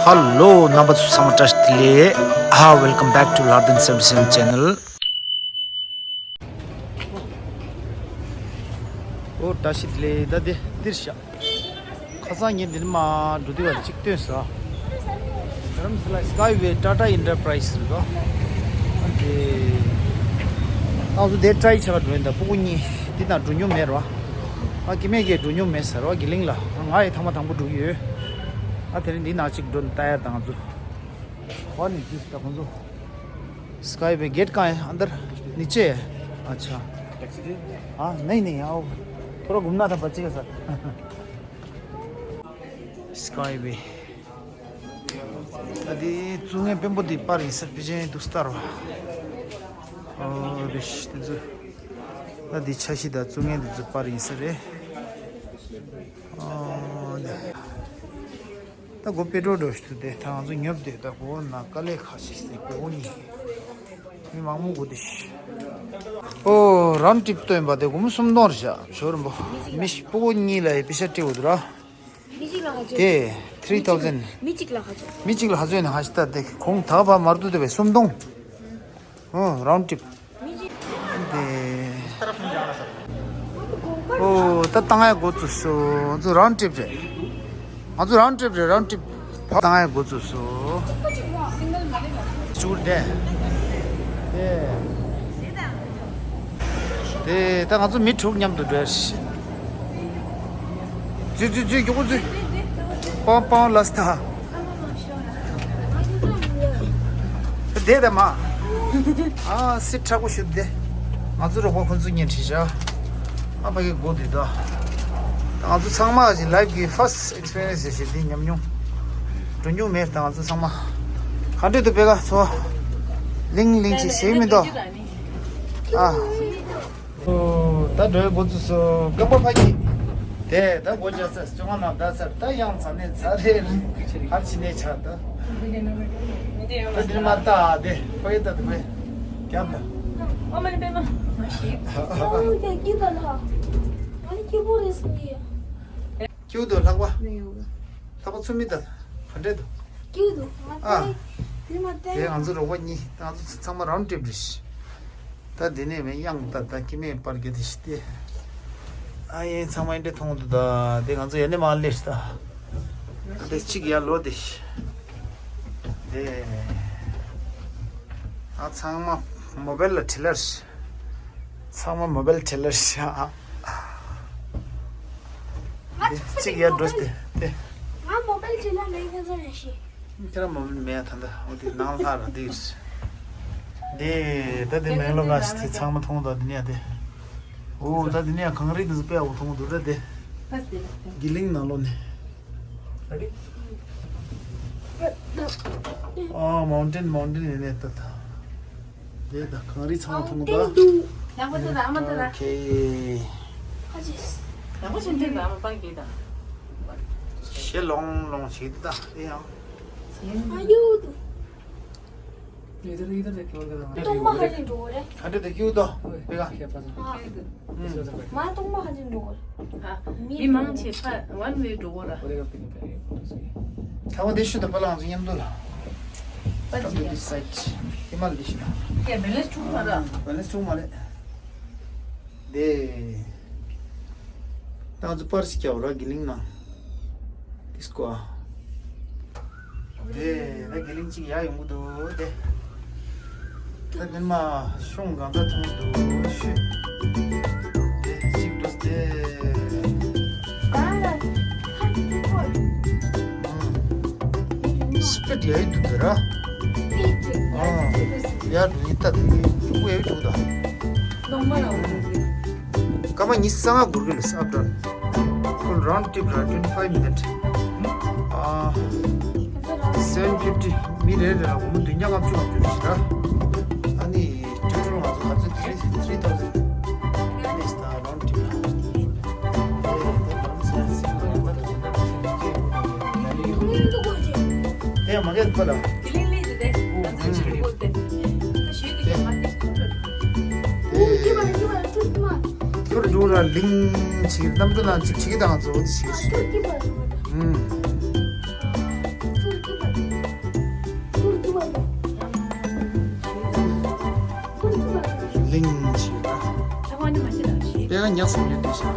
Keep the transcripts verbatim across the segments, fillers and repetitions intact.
Hello, རྣམ་པ་ཚོ་ཚང་མ་བཀྲ་ཤིས་བདེ་ལེགས། ཨ། Welcome back to Lardin seventy seven channel. ཨོ། བཀྲ་ཤིས་བདེ་ལེགས། ད་དེ་འདིར་བཞག་ཁ་སང་ཉིན་འདིར་མ་འགྲོ་དུས་བ་གཅིག་སྟོན་སོ། རྡ་རམ་ས་ལ་Skyway Tata Enterprise རེད་དོ། དེ། ང་ཚོ་དེ་try བྱ་ག་འགྲོ་ཡིན་ད། སྤུ་གུ་གཉིས་འདི་ན་འགྲོ་མྱོང་མེད་རོ། ཨ། སྐྱེ་དམན་གྱིས་འགྲོ་མྱོང་མེད་ཟེར་རོ། དགེ་ལིང་ལ། ང་ཡི་ཐང་མ་དང་པོ་འགྲོ་གི་ཡོད། ཨ། དེ་རིང་འདི་ན་གཅིག་འགྲོ་ནི་ལྟ་ཡ། ད་ང་ཚོ། ཧོ་ནི་ཇུས་ད་ཁོང་ཚོ། Skyway gate कहाँ है? अंदर? नीचे है? अच्छा। टैक्सी दे। हाँ, नहीं, नहीं, आओ। थोड़ा घूमना था बच्चे के साथ। Skyway. ད་དེ་བཙུགས་མཁན་དཔོན་པོ་དེ་པར་ཡིན་ས་རེད། པེ་ཅིན་དུ་སྟར་བ། ཨོ་རེད། དེ་ཚོ། ད་དེ་འཆར་གཞི་དང་བཙུགས་མཁན་དེ་ཚོ་པར་ཡིན་ས་རེད། ཨོ་ནས། ད་སྒོ་ཕྱེ་འགྲོ་འགྲོ་ཞིག་ཏུ་དེ་ད་ང་ཚོ་ཉོབ་དེ། ད་སྒོ་ནང་དཀའ་ལས་ཁག་ཞིག་སེ་སྒོ་གཉིས། མི་མང་མོ་སྒོ་དེ་ཤི། ཨོ། round trip སྟོན་པ་དེ་སྒོར་མོ་སུམ་སྟོང་རེད་བཞག་ཞོར་རིན་པོ། མི་ཤི་སྤུ་གུ་གཉིས་ལ་ཡི་པེ་ཤ་སྤྲད་འོ་དུ་ར། མི་གཅིག་ལ་ཧ་ཅོ། དེ་three thousand། མི་གཅིག་ལ་ཧ་ཅོ། མི་གཅིག་ལ་ཧ་ཅོ་ནས་ཧ་ཤི་ད་དེ་ཁོང་ད་བ་མར་དུ་དེ་བས་སུམ་སྟོང་། ཨོ། round trip། དེ། ཨོ། ད་བཏང་ཡ་འགོ་བཙུགས་སོ། ང་ཚོ་round trip རེད། ང་ཚོ་round trip རེད། round trip བཏང་ཡ་འགོ་བཙུགས་སོ། ཅུར་དེ། དེ། དེ་ད་ང་ཚོ་མི་དྲུག་མཉམ་དུ་འགྲོ་ཡ་རེད། ཙུ་ཙུ་ཙུ། མགྱོགས་པོ་ཙུ། པང་པང་ལ་སྟ། དེ་ད་མ། ཨ། སི་དྲག་པོ་ཞུ་དེ། ང་ཚོ་རོགས་པ་ཁོ་ཚོ་ཉན་ཁྲིད་བྱ། ཨ་ཕ་གི་སྒོ་དེ་ད། ང་ཚོ་ཚང་མ་ཞིག་life གི་first experience ཞིག་དེ་ཉམས་མྱོང་། འགྲོ་མྱོང་མེད། ད་ང་ཚོ་ཚང་མ། ག་འདྲ་འདུག་པེ་ཀ་ཚོ། ལིང་ལིང་ཅིག་ཞིག་མི་འདུག་ཨ། ཨོ། ད་འགྲོའི་འགོ་བཙུགས་སོ། རྐང་པ་ཕར་གྱིས། དེ་ད་སྒོ་རྒྱག་ཚར། བཅོ་ལྔ་ནང་བསྡད་ཚར། ད་ཡང་ཚ་ནས་ཚ་རེད། ཧར་ཕྱི་ནས་ཆགས་ད། ད་འདིར་མ་ལྟ་དེ་ཕ་གི་ལྟ་དུ་བས། རྒྱབ་ལ། ཨ་མ་ནི་པད་མ། ཨོ་ཡ་སྐྱིད་པ་ལ། ཨ་ནི་སྐྱིད་པོ་རེད་ཟེར་ནི། སྐྱིད་པོ་འདུག་ལྷག་པ། ལྷག་པ་ཚུར་མི་ལྟ། ག་འདྲས་འདུག་སྐྱིད་པོ་འདུག་ཨ། དེ་མ་བལྟས། དེ་ང་ཚོ་རོགས་པ་གཉིས། ང་ཚོ་ཚང་མ་round trip རེད། ད་འདི་ནས་མིན་གཡང་ད་ད་ཀི་མེད་པར་གྱི་དེ་ཤི་སྟེ། ཨ་ཡིན། ཚང་མ་འདི་འདྲ་མཐོང་འདུག་ད་དེ་ང་ཚོ་ཡ་ནས་མ་སླེབས་ད། ད་དེ་གཅིག་ཡར་ལོག་དེ་ཤི། དེ། ཨ་ཚང་མ་མོ་བེལ་ལ་ཁྲིད་ལར་ཤི། ཚང་མ་མོ་བེལ་ཁྲིད་ལར་ཤི་ཨ། དེ་གཅིག་ཡར་འགྲོ་སྟེ་དེ། ང་མོ་བེལ་ཁྲིད་ལ་མེད་ཁན་ཚོ་ལས་ཤི། ཁྱེད་རང་མ་མིན་མེད་ད་ལྟ། འོ་དེ་ནང་ལྷག་ར་དེ་རེད། དེ་ད་དེ་མེང་ལོ་ག་ཞིག་དེ་ཚང་མ་མཐོང་ད་དེ་ནས་དེ། འོ་ད་དེ་ནས་གངས་རི་དེ་ཚོ་དཔེ་འོ་མཐོང་འདུག་ར་དེ། དགེ་ལིང་ནང་ལོགས་ནས། ཨ་མའུན་ཊེན་མའུན་ཊེན་ཡིན་ནས་ད་ད། དེ་ད་གངས་རི་ཚང་མ་མཐོང་ད། ལག་པ་ད་ད་ཨ་མ་ད་ད། ཨོ་ཁེ། ཨ་ཅེ། ལག་པ་ཆེན་ཆེན་ད་ཨ་མ་པང་གི་ད། ཞེ་ལོང་ལོང་ཞིག་ད་དེ་ཡང་། ཨ་ཡུ་དུ། སྟོང་པ་ཧ་ཅང་འགྲོ་གི་རེད། ག་འདྲ་དེ་ཀྱུ་དོ་བེ་ག་ཨ། མ་སྟོང་པ་ཧ་ཅང་འགྲོ་གི་རེད། ཨ། མི་མང་ཆེ་ཕ་one way འགྲོ་གི་ར། ཐ་མ་དེ་ཤུ་དང་པ་ལང་ཚོ་མཉམ་དུ་ལ། Come to this side. དེ་མ་ལ་དེ་ཤུ་དང་། ཡ་balance ཆུང་མ་ར། balance ཆུང་མ་རེད། དེ། ད་ང་ཚོ་པར་ཞིག་རྒྱག་ར་དགེ་ལིང་ནང་། དིས་ཀོ་ཨ། དེ་ད་དགེ་ལིང་གཅིག་ཡར་ཡོང་གི་འདུག་དེ། ད་དེ་མ་ཤོང་གང་ད་མཐོང་འདུག་ཤུ། དེ་གཅིག་འགྲོ་དེ། ཨང་། སྤིད་ཡར་ཡོད་འདུག་དེ་ར། ཨང་། ཡར་འགྲོ་ཡི་ད་དེ་ཕྲུ་གུ་ཡར་ཡོད་འདུག་ད། སྐར་མ་ཉི་ཤུ་རྩ་ལྔ་འགོར་གི་རེད། up down. ཁོ་round trip ར་twenty five minute. ཨ། seven fifty. མི་རེ་རེ་ལ་སྒོར་མོ་བདུན་བརྒྱ་ལྔ་བཅུ་ལྔ་བཅུ་རེ་ཞིག་ར། ཨ་ནི་total ང་ཚོ་ག་ཚོད་three three thousand. ནས་ད་round trip ར། དེ་མ་གས་ཁོ་ལ། དེ་ལིང་ལིང་དེ་དེ། ང་ཚོ་ཆུ་བོ་དེ། ད་ཞོལ་གྱི་ཀྱང་མ་དེ་ཁུར་འགྲོ། ཁྱོད་འགྲོ་ར་ལིང་ཆིག་གནམ་གྲུ་ནང་ཅིག་ཆིག་དང་ཚོ་ཆིག་ཨུམ། ཁྱོད་ཀྱི་པར་ཁྱོད་ཀྱི་པར་ ཉག་སུ་ཉོན་དེ་ཤ།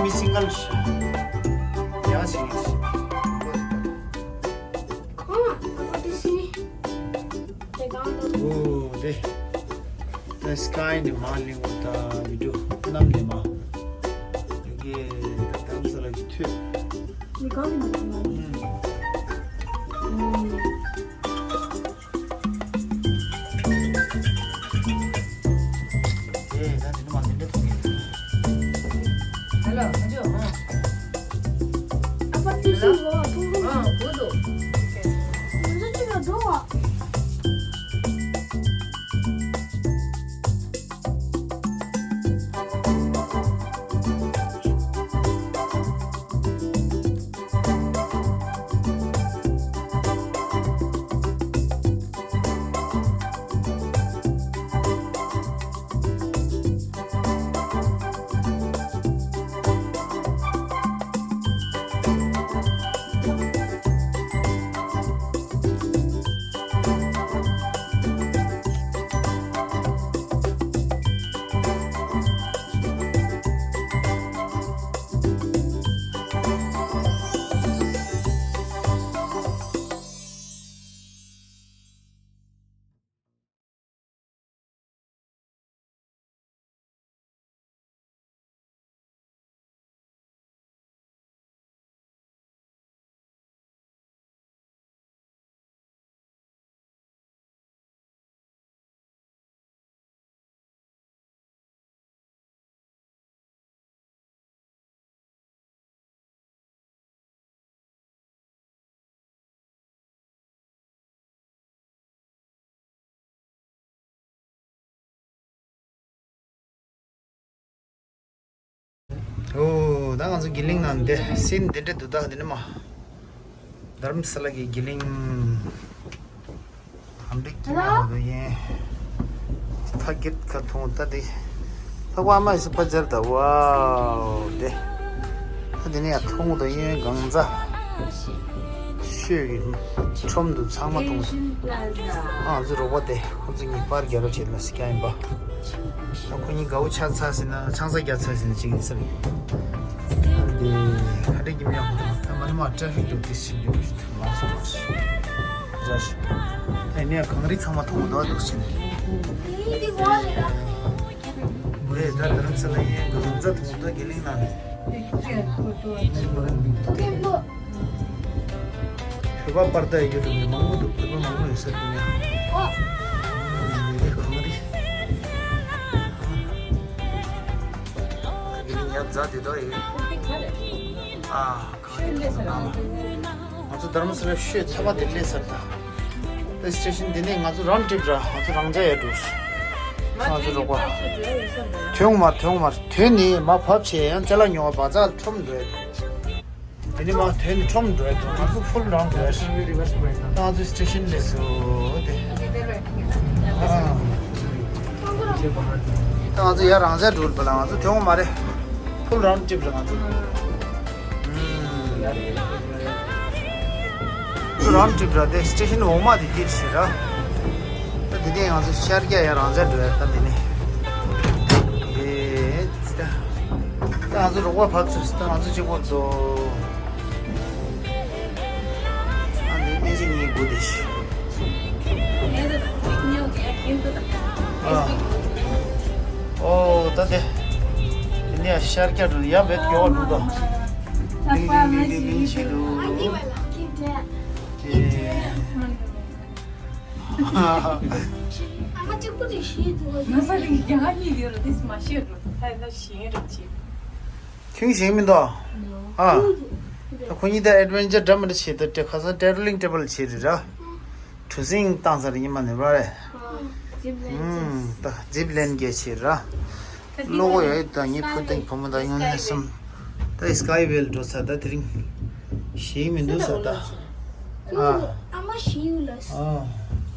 མི་སིང་གལ་ཞིག་ཡང་ཞིག་ཡིན་ཞིག་ཨོ་དེ། ད་སི་ཀའི་ནས་མར་གླིང་བ་དང་མི་འགྲོ་གནམ་ནས་མར། དེ་གའི་ད་དྷ་རམ་ས་ལ་གི་མཐོས། མི་གང་ནས་མར་གནམ། ཨུམ། ཨེ་ད་དེ་ནས་མར་དེ་འདྲ་ཐུག་གི། ཧེ་ལོ། ཨ་ཕ་དུས་སུ་ལོ་ཐུང་ཐུང་། ཨ་བུ་དུ། ང་ཚོ་གཅིག་ལ་འགྲོ་བ། ཨོ་ད་ང་ཚོ་དགེ་གླིང་ནང་འདི་སིན་འདི་འདྲ་འདུག་ད་འདི་ནི་མ། དྷ་རམ་ས་ལ་གི་དགེ་གླིང་། ཨམ་རིག་གི་ཧེ་ལོ། མ་འདུག་ཡིན། ཕ་གིར་ཁ་མཐོང་ད་དེ། ལྷག་པ་མ་ཡི་སུ་ཕ་ཇར་ད་ཝའོ་དེ། ད་དེ་ནས་ཡང་མཐོང་ད་ཡིན་གང་ཟ། ཤོད་ཀྱི་ཁྲོམ་དུ་ཚང་མ་མཐོང་ད། ཨ་ང་ཚོ་རོགས་པ་དེ་ཁོ་ཚོ་གཉིས་པར་རྒྱག་རོགས་བྱེད་ལ་སི་ཀ་ཡིན་པ། ད་ཁོ་གཉིས་དགའ་བོ་ཆགས་ཚར་ཟིན་ན་ཆང་ས་རྒྱག་ཚར་ཟིན་ན་ཅིག་ཡིན་ས་རེད། འདི་ཁ་བྲལ་གྱི་མི་ཡག་པོ་འདུག་ད་མ་ནི་མ་ཊ་ཧྥིག་འདུག་དེ་ཕྱིན་འདུག་མ་སོང་མ་སོང་། ར་ཤི། ཨེ་ནས་གངས་རི་ཚང་མ་མཐོང་མདོག་འདུག་ཕྱིན། ཨེ་ད་དྷ་རམ་ས་ལ་ཡིན་གངས་རི་མཐོང་མདོག་དགེ་གླིང་ནང་། བོད་པ་པར་ད་ཡོད་དུ་མི་མང་པོ་འདུག་བོད་པ་མང་པོ་ཡོད་ས་དེ་ནས། ཨེ་གངས་རི། དགེ་གླིང་ཡར་འཛེགས་དེ་དག་ཡིན། ཨ། ང་ཚོ་དྷ་རམ་ས་ལ་ཤོད་ཚ་བ་དེ་སླེབས་ཚར་ད། ཨེ་སི་ཊེ་ཤན་འདི་ནས་ང་ཚོ་རའུན་ཊི་རིབ་ར་ང་ཚོ་རང་འཇགས་ཡར་འགྲོ། ང་ཚོ་རོགས་པ། དོན་མ་དོན་མ་དོན་ནི་མ་བབས་བྱས་ཡང་ཅ་ལག་ཉོ་བ་བ་ཙག་ཁྲོམ་འགྲོ་ཡ་འགྲོ། དེ་ནི་མ་དོན་ཁྲོམ་འགྲོ་ཡ་འགྲོ་ང་ཚོ་ཕུལ་རའུན་ཌི་འགྲོ་ཡ་འགྲོ། ང་ཚོ་ཨེ་སི་ཊེ་ཤན་སླེབས་སོང་དེ། ཨ། ད་ང་ཚོ་ཡར་རང་འཇགས་འགྲོ་ལ་ང་ཚོ་དོན་མ་རེད། ཕུལ་རའུན་ཊི་རིབ་རེད་ང་ཚོ། རའུན་ཌི་ཊི་རིབ་ར་དེ་སི་ཊེ་ཤན་འོག་མ་དེ་དེར་ཞེ་ར། ད་དེ་ནས་ང་ཚོ་ཤར་རྒྱག་ཡང་རང་འཇགས་འགྲོ་ཡ་ད་དེ་ནས། དེ་ད་ད་ང་ཚོ་རོགས་པ་བབས་ཚར་ད་ང་ཚོ་གཅིག་པོ་འགྲོ། ཨ་འདི་སྨན་ཆེན་གཉིས་དགུ་དེ་ཞེ། ཨོ་ད་དེ། དེ་ནས་ཤར་རྒྱག་འགྲོ་ཡ་བེད་ཡོ་འགྲོ་དོ། ལིང་ལིང་ལིང་ལིང་ལིང་བྱེད་འདུག་དེ། ཁྱོད་ཞིག་མི་འདུག་ཨ། ད་ཁོ་གཉིས་ད་ཨེ་ཌི་ཝེན་ཅར་འདྲ་མི་འདྲ་བྱེད་དུ་དེ་ཁ་སང་ཊེ་རོ་ལིང་ཊེ་བལ་བྱེད་རེད་ར། གྲུ་གཟིངས་བཏང་ས་རེད་ཉི་མ་ནས་ར་རེད། ཨ། ཛིབ་ལན་ཅེས། ཨུམ། ད་ཛིབ་ལན་གྱི་བྱེད་ར། ད་ལོ་གོ་ཡོད་ད་ངའི་བུ་དང་བུ་མོ་དང་ཡོང་ནས་སམ། ད་སི་ཀའི་ཝེལ་འགྲོ་ས་ད་དེ་རིང་ཞིག་མི་འདུག་ས་ད། ཨ། ཨ་མ་ཞིག་ཡོད་ལ་སོ།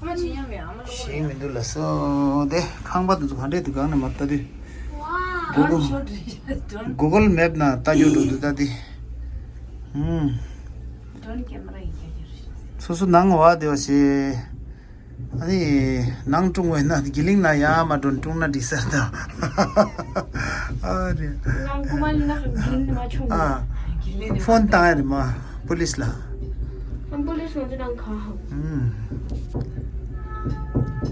ཨ། ཨ་མ་ཅི་ཡང་མེད། ཨ་མ་ལོག་ཞིག་མི་འདུག་ལ་སོ། དེ་ཁང་པ་དེ་ཚོ་ག་འདྲས་འདུག་གང་ནས་མ་ལྟ་དུས། ཝ། གུ་གུལ། གུ་གུལ་མེབ་ན་ལྟ་རྒྱུ་འགྲོ་འདུག་ད་དེ། ཧུམ། ཌོན་ཀེ་མ་ར་ཡིན་རྒྱ་རྒྱ་རེད། སོ་སོ་ནང་བ་དེ་བ་ཞེ། ཨ་ནི། ནང་ཀྲུང་བས་ན་དགེ་ལིང་ན་ཡ་མ་འགྲོ་ཀྲུང་ན་འགྲིག་ཟེར་ད། ཨ་རེད། ང་ཀུ་མ་ལི་ན་ཁ་དགེ་ལིང་ནི་མ་ཆུང་། ཨ། ཕོན་བཏང་ཡ་རེད་མ། པུ་ལིས་ལ། ཨ་པུ་ལིས་ང་ཚོ་ནང་ག་ཧ། ཨུམ།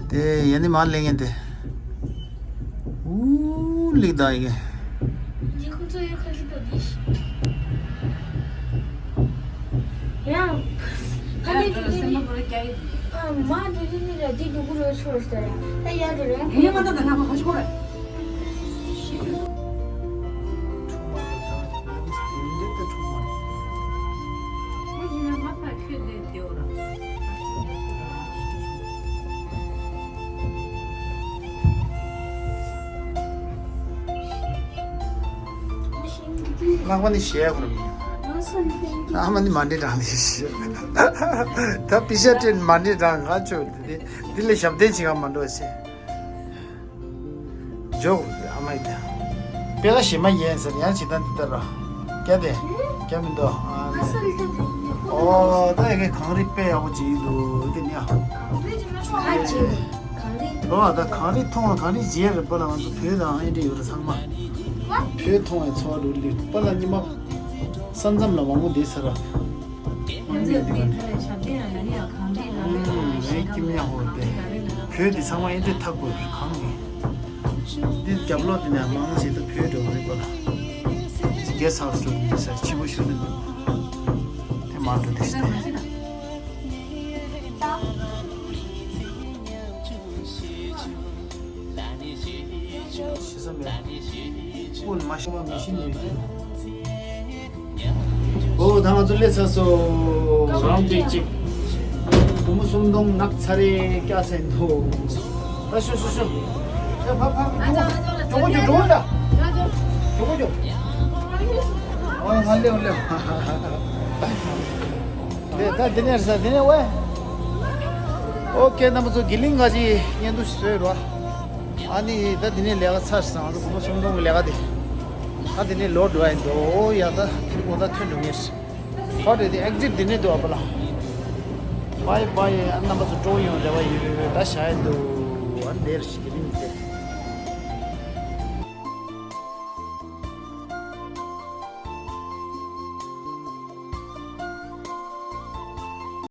དེ་ཡ་ནི་མ་ལེན་ཡ་དེ། ཨུ་ལིག་ད་ཡི་གེ། ཡང་། ཕ་ནི་ཡར་འགྲོ་ལ་སེམས་པ་པོ་ར་སྐྱ་ཡི། ཨ་མ་འགྲོ་དུས་ནི་ར་འདི་སྡུག་གུ་རོ་ཚོར་ཟེར་ཡ། ད་ཡར་འགྲོ་ར་ཡང་། ངས་མ་ད་ད་ང་མ་ཧ་ཅི་གོ་ར། ལྷག་པ་ནི་ཞེ་ཡ་ཁོ་ར་མིན། ཨ་མ་ནི་མ་འདྲེ་དྲང་ནི་ཞེ། ད་པི་ཤ་ཏྲེན་མ་འདྲེ་དྲང་ང་ཆོ་དེ་འདི་ལས་ཞབས་བརྟན་བྱེད་ག་མ་འགྲོ་ཞེ། འཇོག་ཨ་མ་ཡི་ད། པེ་ལ་ཞེ་མ་ཡན་ཟེར་ཡང་ཇི་ལྟར་འདི་ལྟར་ར། སྐྱ་དེ། སྐྱ་མི་འདུག་ཨ་ནི། ཨོ་ད་ཡ་གི་གངས་རི་དཔེ་ཡག་པོ་ཅིག་འདུག་དེ་ནི་ཨ། ཨ་ཅེ། གངས་རི་འདུག་ཨོ་ད་གངས་རི་མཐོང་ལ་གངས་རི་མཇལ་རེད་པ་ལ་ང་ཚོ་བོད་དང་ཨེ་འདྲ་ཡོད་རེད་ཚང་མ། བོད་མཐོང་བའི་ཚོར་བ་འདུག་ལི་པ་ལ་ཉི་མ། ས་མཚམས་ལ་མང་པོ་བསྡད་ས་ར། ང་ཚོའི་དེ་ག་ནས་ཞབས་བརྟན་ཡང་ན་ནི་ཡང་གངས་རིའི་ལ་ལས་དང་ངའི་ཞིང་ཁམས་ཀྱི་མཉམ་འོར་ཏེ། བོད་འདི་ཚང་མ་ཨེ་འདྲས་ཐག་པོ་གང་ནས། འདི་རྒྱབ་ལོགས་དེ་ནས་མང་ཞིག་ཏུ་བོད་འགྲོ་གི་རེད་པ་ལ། གེ་སི་ཧའུ་སི་འགྲོ་གི་རེད་ས་ཆེན་པོ་ཞུ་ནི་འདུག་དེ་མ་འགྲོ་དེ་ཞིག་དེ། ཤི་ས་མེད། སྤུན་མ་ཤི་བ་མི་ཤི་ནི་རེད། ཨོ་ད་ང་ཚོ་སླེབས་ཚར་སོང་། རང་དེ་གཅིག་སྒོར་མོ་སུམ་སྟོང་ནག་ཚ་རེ་སྐྱ་སེ་འདུག་ད་ཤོ་ཤོ་ཤོ། ཨེ་ཕ་ཕ་ཕ། གྲོགས་པོ་གྱོ་གྲོགས་པོ་གྱོ། གྲོགས་པོ་གྱོ། ཨོ་ང་སླེབས་སླེབས། དེ་ད་དེ་ནས་ཟ་དེ་ནས་ཝེ། ཨོ་ཁེ་རྣམ་པ་ཚོ་དགེ་ལིང་ག་ཅི་བརྙན་ཐུང་ཞིག་བཟོས་རོགས། ཨ་ནི་ད་དེ་ནས་ལས་ཀ་ཚར་སོང་། ང་ཚོ་སྒོར་མོ་སུམ་སྟོང་གི་ལས་ཀ་དེ། ད་དེ་ནས་ལོག་འགྲོ་ཡ་ཡིན་འདུག་ཨོ་ཡ་ད་དེ་དགོང་ད་ཐོན་འགྲོ་ངེས། ཁ་བྲལ་ཏེ་ཨེག་ཛིཊ་དེ་ནས་འདུག་ཨ་པ་ལ། བྷའི་བྷའི། ཨ་རྣམ་པ་ཚོ་སྤྲོ་ཡོང་རེ་བ་ཡོད། ད་བཞག་ཡ་འདུག་ཨ་འདིར་ཞིག་གི་རིང་དེ།